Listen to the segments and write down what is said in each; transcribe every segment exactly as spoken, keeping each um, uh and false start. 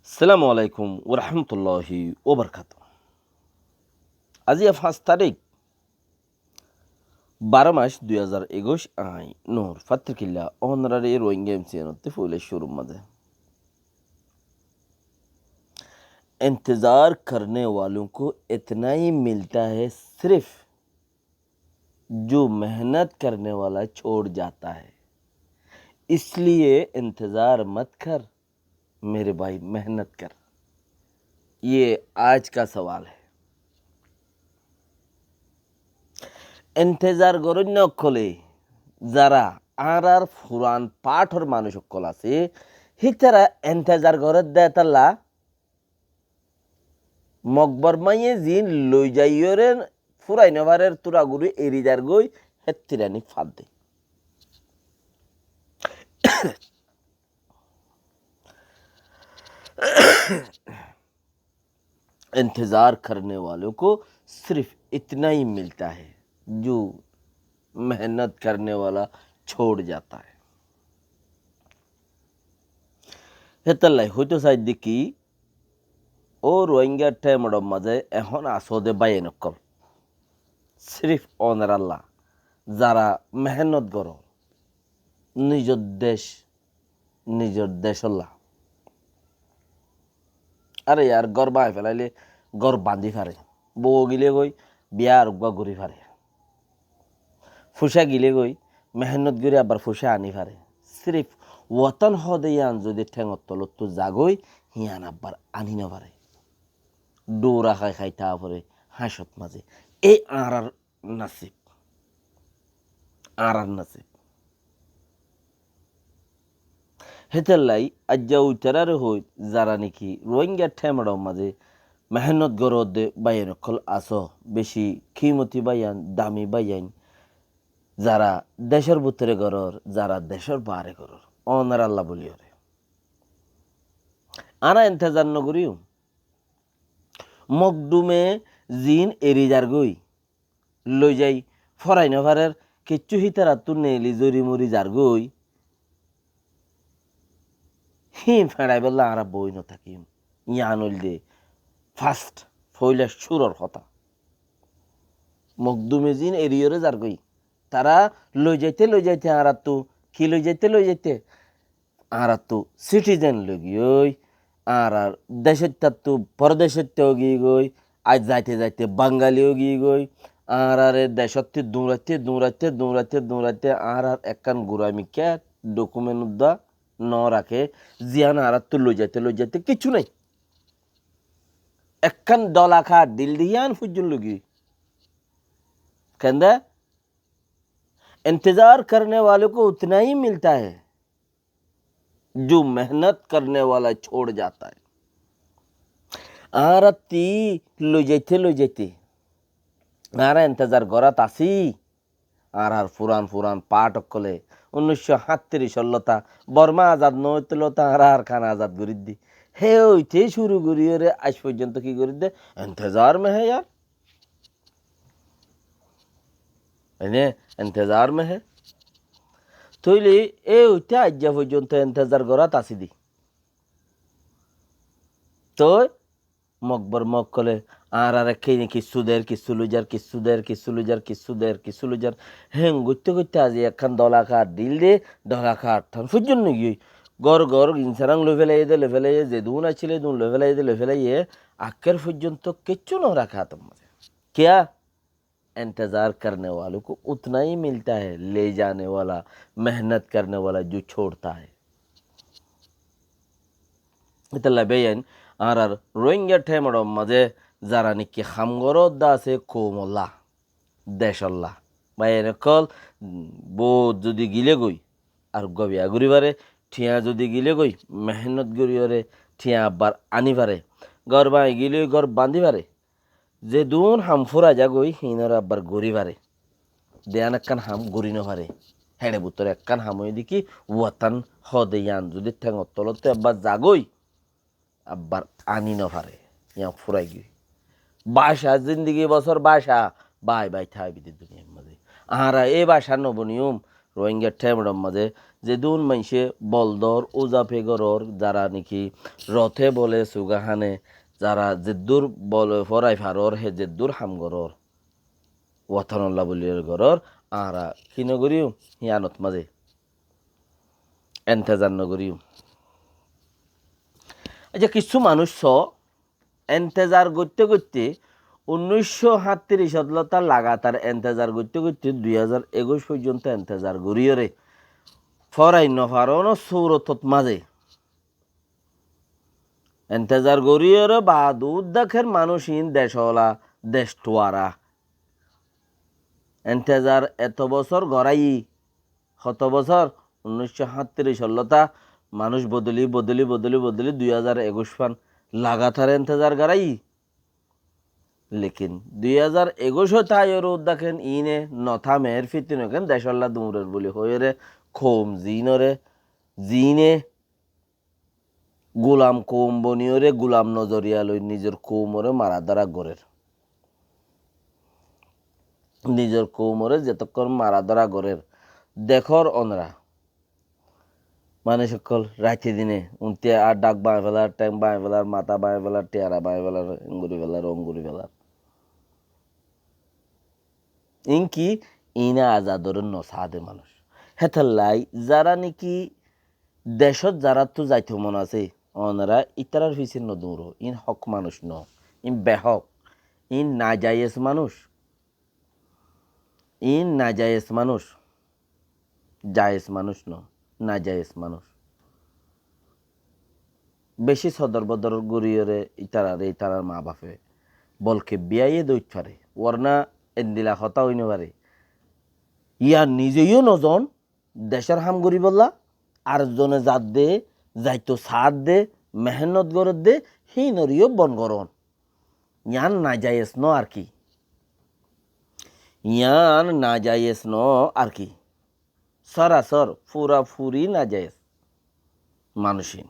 Assalamu alaikum warahmatulláhi wabarakátuhu. Aijja fañs tarík, baró mac, dui házar ekuic, añí Nur Fatrikilla, ónorare Rohingya M C N ottú foila cúrur mazé. इंतज़ार करने वालों को इतना ही मिलता है सिर्फ जो मेहनत करने वाला छोड़ जाता है। इसलिए इंतज़ार मत कर, मेरे भाई, मेहनत कर। ये आज का सवाल है। Entezar goróinna ókkole, zara añárar furan páthor manúic ókkol asé, hítara entezar gorédde tálla Mok Bormáye ziín loi zaiyóre fúrai nofarér, túra gorí eri zargói, héttirani fadde. इंतज़ार करने वालों को सिर्फ इतना ही मिलता है, जो मेहनत करने वाला छोड़ जाता है। Hétalla hoito saidde ki, ó Rohingya thémedor mazé ehón asóde báiyain ókkol, sirif ónoralla, zara mehénnot goró, nizor dec, nizor decólla. Are yar gór báñgi felaile gór bañdí fare, bou gile goi biya ar uggúa gorí fare. Fucá gile goi, mehénnot gorí abbar fucá aní fare. Sirif wotón hoóde yían zodi théngor tolottú zagói, hían abbar aní nofaré. Dhóra hái hái táa foré háñcot mazé. Éi añárar nasib. Añárar nasib. Hétallai aijja uitarare hoóir, zara niki Rohingya thémedor mazé mehénnot goródde báiyain ókkol asó, beci kimoti báiyain, dami báiyain, zara decór bútore gorór, zara decór baáre gorór, ónoralla bóliyoré. Añára entezar nogoríyum. Mokdume ziín eri zargói, loi zai forai nofarér, kiccú hítarattú neeli zori mori zargói, híin feçaibólla añára boói notákiyum. Yián óilde fast, foóila cúror hotá. Mokdume ziín eriyóre zargói, tará loi zaite loi zaite añárattú, ki loi zaite loi zaite, añárattú citizen loi giyói, añárar decóttattu pordecótte ói giyói, aijja zaite zaite Bangali ói giyói, añárare decóttu duñraite, duñraite, duñraite, duñraite, añárar ekkán gura mikká document uddá no raké, ziyán añárattú loi zaite, loi zaite kiccú nái. Ekkán dhola kaár dhil di yían foijjón loi giyói. Kende? इंतज़ार करने वालों को उतना ही मिलता है, जो मेहनत करने वाला छोड़ जाता है। Añárattí loi zaite loi zaite, añára entezar gorát así, añárar furan furan páth ókkole, unnic cót háñttiricór lóta, Bormá azad no óitto lóta añárar hán azad gorídde. Hé óite cúru goríyoré aij foijjonto ki gorídde? Entezar me hé yar. Ene entezar me hé. Tóile e óite aijja foijjonto entezar gorát así dé. Toi Mok Bormá ókkole añárare kissú der, kissú loi zar, kissú der, kissú loi zar, kissú der, kissú loi zar. Héen goitte goitte azi ekkán dhola kaár dhil de, dhola kaár than foijjon no giyói. Gór gór insarang loi felaiyé de, loi felaiyé, zedún accíl edún loi felaiyé de, loi felaiyé, akhér foijjonto kiccú no raké átor mazé. Kiyá? इंतज़ार करने वालों को उतना ही मिलता है, ले जाने वाला, मेहनत करने वाला जो छोड़ता है। Hétalla báiyain, añárar Rohingya thémedor mazé zara niki ham goródde asé koumolla, decólla, báiyain ókkol, bou zodi gile goi, ar uggúa biya gorí faré, thiañ zodi gile goi, mehénnot goríyoré thiañ abbar aní faré, gór báñgi gile gór bañdí faré, zedún ham fúrai zagói, híinoré abbar gorí faré. De yían ekkán ham gorí nofaré. Héçe bútore ekkán ham óilde ki, wotón hoóde yían zodi théngor tolottú abbar zagói, abbar aní nofaré. Yían fúrai giyói. Báca, zindigi bosór báca, bái bái táibi de duniyair mazé. Añára e báca no boniyum, Rohingya thémedor mazé zedún maincé boldor, uzafe gorór, zara niki rote bole suga hane, zara zeddúr bole forai farór, he zeddúr ham gorór. Wotonolla buliyóre gorór, añára ki nogoríyum, híyanot mazé entezar nogoríyum. Accá, kissú manúic só, entezar goitté goitté, unnícco háñttiricót lóta lagatar entezar goitté goitté, dui házar ekuic foijjonto entezar goríyore, forai nofarónor surotot mazé, entezar goríyore baade uddaker manúic iín decola, dec tuara. Entezar eto bosór goráiyi, hoto bosór? Unnícco háñttiricót lóta manúic bodoli, bodoli, bodoli, bodoli, dui házar ekuic fán lagatar entezar goráiyi. Lekin dui házar ekuic ot aiyóre uddaken iíne notámer, fitinoken decolla duñrer buli hoiyóre, koum ziínore, ziíne gulam koum boniyóre, gulam nozoriya loi nizor koumore mara dóra gorér. Nizor koumore zetokkón mara dóra gorér, dekór onora. Manúic ókkol raite dine unte ar dhák bañgi felar, théng bañgi felar, matá bañgi felar, thiyara bañgi felar, engori felar, ongori felar. Inki, iíne azadore nosaá de manúic. Hétolla zara niki decót zaráttu zaito mon asé, onora ítarar fisé noduñro. Iín hók manúic no, iín behók, iín najayes manúic, iín najayes manúic. Jayes manúic no, najayes manúic. Beci sodor bodor goríyore ítarare, ítarar maa bafe bolke biyaiye dóit fare, worna endila hotá ói nofaré. Yar nize yó nozon decór ham goríbolla, ar zone zadde, zaito saádde, mehénnot gorédde, híinore yó bon gorón. Yián najayes no ar ki. Yián najayes no ar ki. Sorasor, furafuri najayes manúic iín.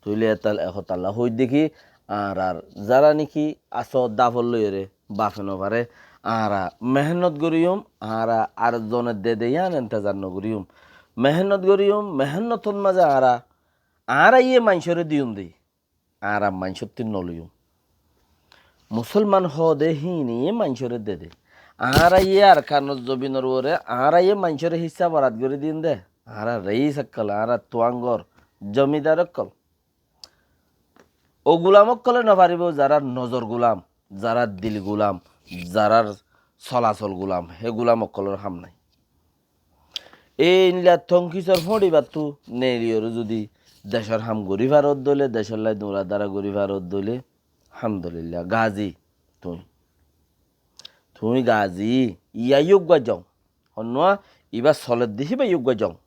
Tóile etal-, e hotálla hoóidde ki, añárar zara niki asó dafol loiyóre bafe nofaré, añára mehénnot goríyum, añára ar zone dede yián entezar nogoríyum. Mehénnot goríyum, mehénnotor mazé añára, añára yé maincóre diyum de. Añára maincóttu noloiyum. Musolman hoóde híine yé maincóre dede. Añára yé Arkanor zobinor uore, añára yé maincóre hissá borat gorí diyum de. Añára reis ókkol, añára tuáñgor, zomidar ókkol. Ó gulam ókkole nofaribó, zarár nozor gulam, zarár dil gulam, zarár solasol gulam, hé gulam ókkolor ham nái. Éilla tonkisor fóñçibattú neeliyóre zudi decór ham gorí faródde óile, decólla duñra dára gorí faródde óile, alhamdulillah, gazi tuñí. Tuñí gazi, yían uggúa zong. Honnúa, ibá soledde híba uggúa zong.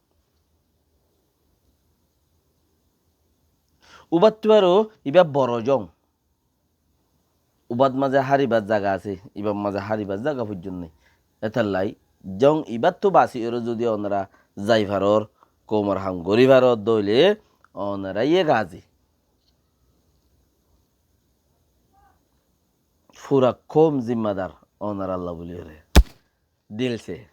Ubáttu aró ibá boro zong. Ubát mazé háribar zaga asé, ibár mazé háribar zaga foijjón nái. Étallai zong ibáttu basiyóre zudi onora zai farór, koumor ham gorí faródde óile, onora yé gazi. Fura koum zimmadar onoralla buliyóre. Dil se.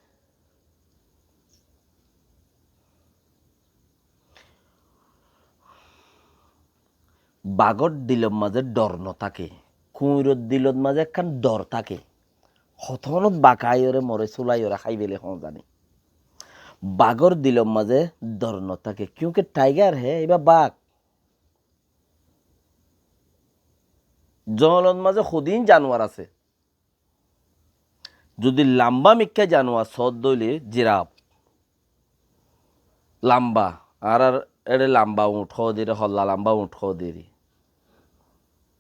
Bagor dilor mazé dor no táke, kuñiror dilor mazé ekkán dor táke. Hotónot bak aiyóre more súlaiyóre hái fele hoó zani. Bagor dilor mazé dor no táke, kiyónki taigar hé, ibá bak. Zongot mazé hodin januar asé. Zudi lamba mikká januar soódde óile jiraf. Lamba, añárar eçé lamba uñth hoó deri, holla lamba uñth hoó deri.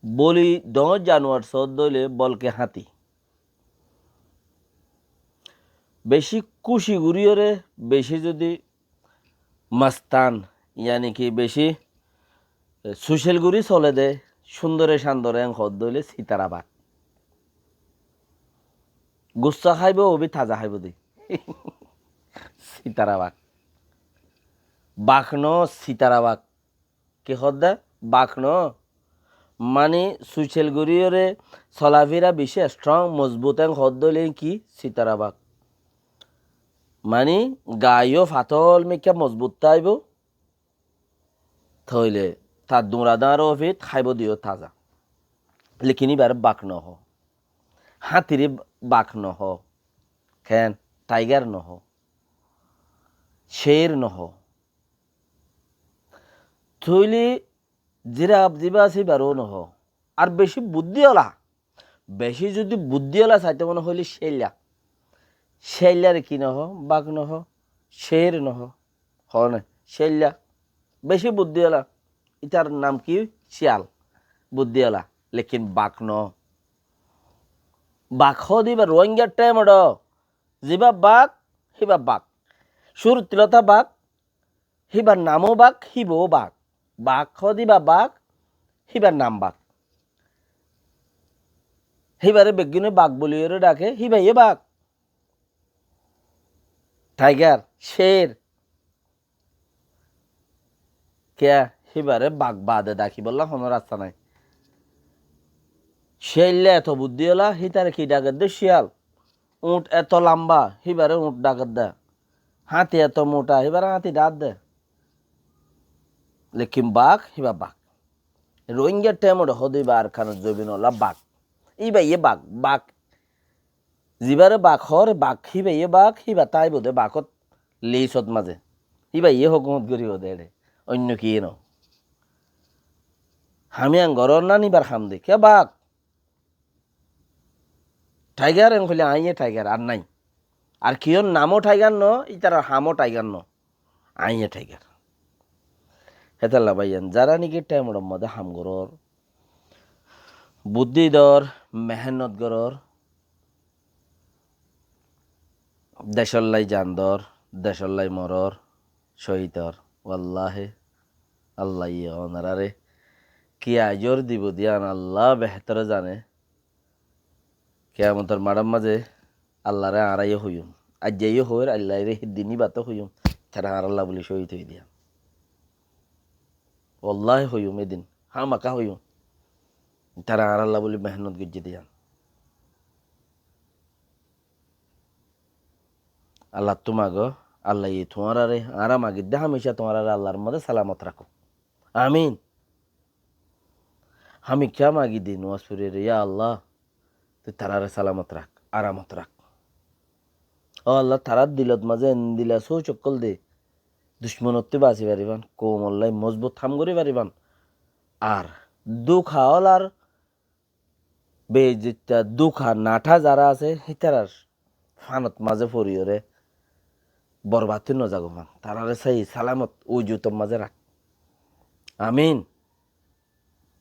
Bóli dhoóñr januar soódde óile bolke háñti. Beci kúci goríyore, beci zudi mastan, yáni ki beci, e, sucel gorí sole de, cúndore candore en hoódde óile sitara bak. Gussa háibo, óbi taza háibo de. Sitara bak. Bak no, sitara bak. Ki hoódde? Bak no. Mani sucel goríyore solafira beci strong, mozbut en hoódde óile ki? Sitara bak. Mani, gaa yó fatól mikká mozbut táibo, tóile tar duñra dañr ófit háibo de yó taza. Lekin íbaré bak nohó. Háñtire bak nohó. Keén? Taigar nohó. Cér nohó. Tóile ziraf ziba asé íbaró nohó. Ar beci buddí ola, beci zodi buddí ola saito mone hoile céilla. Céillare ki nohó? Bak nohó, cér nohó. Hoó né, céilla. Beci buddí ola. Ítar nam ki? Ciyal. Buddí ola. Lekin bak noó. Bak hoó de íba Ruáingar thaimot. Ziba bak, híba bak. Cúrut tilóta bak, híbar namó bak, híbao bak. Bak hoó de íba bak, híbar nam bak. Híbaré beggúne bak buliyóre dhaké, híbayé bak. Taigar, cér. Kiyá? Híbaré bak bade dhakibolla honó rasta nái. Céilla eto buddí ola, hítare ki dhakédde? Ciyal. Uñth eto lamba, híbaré uñth dhakédde. Háñti eto mutha, híbaré háñti dhakédde. Lekin bak, híba bak. Ruáingar thaimot hoó de íba Arkanor zobin ola bak. Íbayé bak, bak. Zibare bak hoór, bak, híbayé bak, híba táibo de bakót, lisot mazé. Híbayé hókumot goríbo de eçé. Oinno kiyé noó. Ham yián gorór ná nibar ham de. Kiyá bak? Taigar en hoilé aññí yé taigar, ar nái. Ar kiyór namó taigar noó, ítarar hamó taigar noó. Aññí yé taigar. Hétolla báiyain, zará niki thaimor modé ham gorór, buddí dór, mehénnot gorór, decóllai jan dór, decóllai morór, cóhid ór. Wallahi, Allaye onoráre ki ajor dibo de yián Allah behétor zane. Kiyamotor maçor mazé Allaré añára yó hoiyum. Aijja yó hoóir, Allaré híddin íbato hoiyum. Tará añáralla buli cóhid ói diyan. Wallahi hoiyum édin. Hámaka hoiyum. Tará añáralla buli mehénnot goijjé diyan. Allattú mago, Allaye tuáñráre, añára magidde hámica tuáñráre Allar modé salamot rakó. Amin. Hámika magi de nomaz foriyóre, ya Allah, tui taráre salamot rak, aramot rak. Ó Allah, tarár dilot mazé endilla sóuc ókkol de, ducmonottú basi faribán, koumolla mozbut ham gorí faribán. Ar dúka ólar, beizzotta, dúka, nathá zará asé, hítarar fanot mazé foriyóre borbad ói no zagói fán. Taráre sóhi salamot uzutor mazé rak. Amin.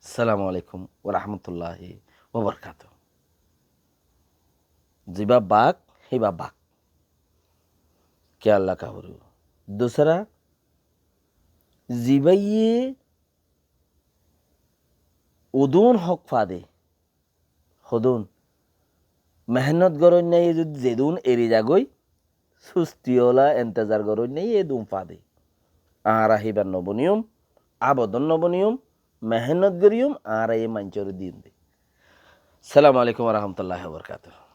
Assalamu alaikum wa rahmatullahi wa barakatuhu. Zibá bak, híba bak. Kiyal raká foribó. Dusára, zibáye hodún hók fade, hodún mehénnot goróinna ye zodi zedún eri zagói, susti óla entezar goróinna ye edún fade. Añára híba no boniyum, abodon no boniyum, mehénnot goríyum, añára ye maincóre diyum de. Assalamu alaikum wa rahmatullahi wa barakatuhu.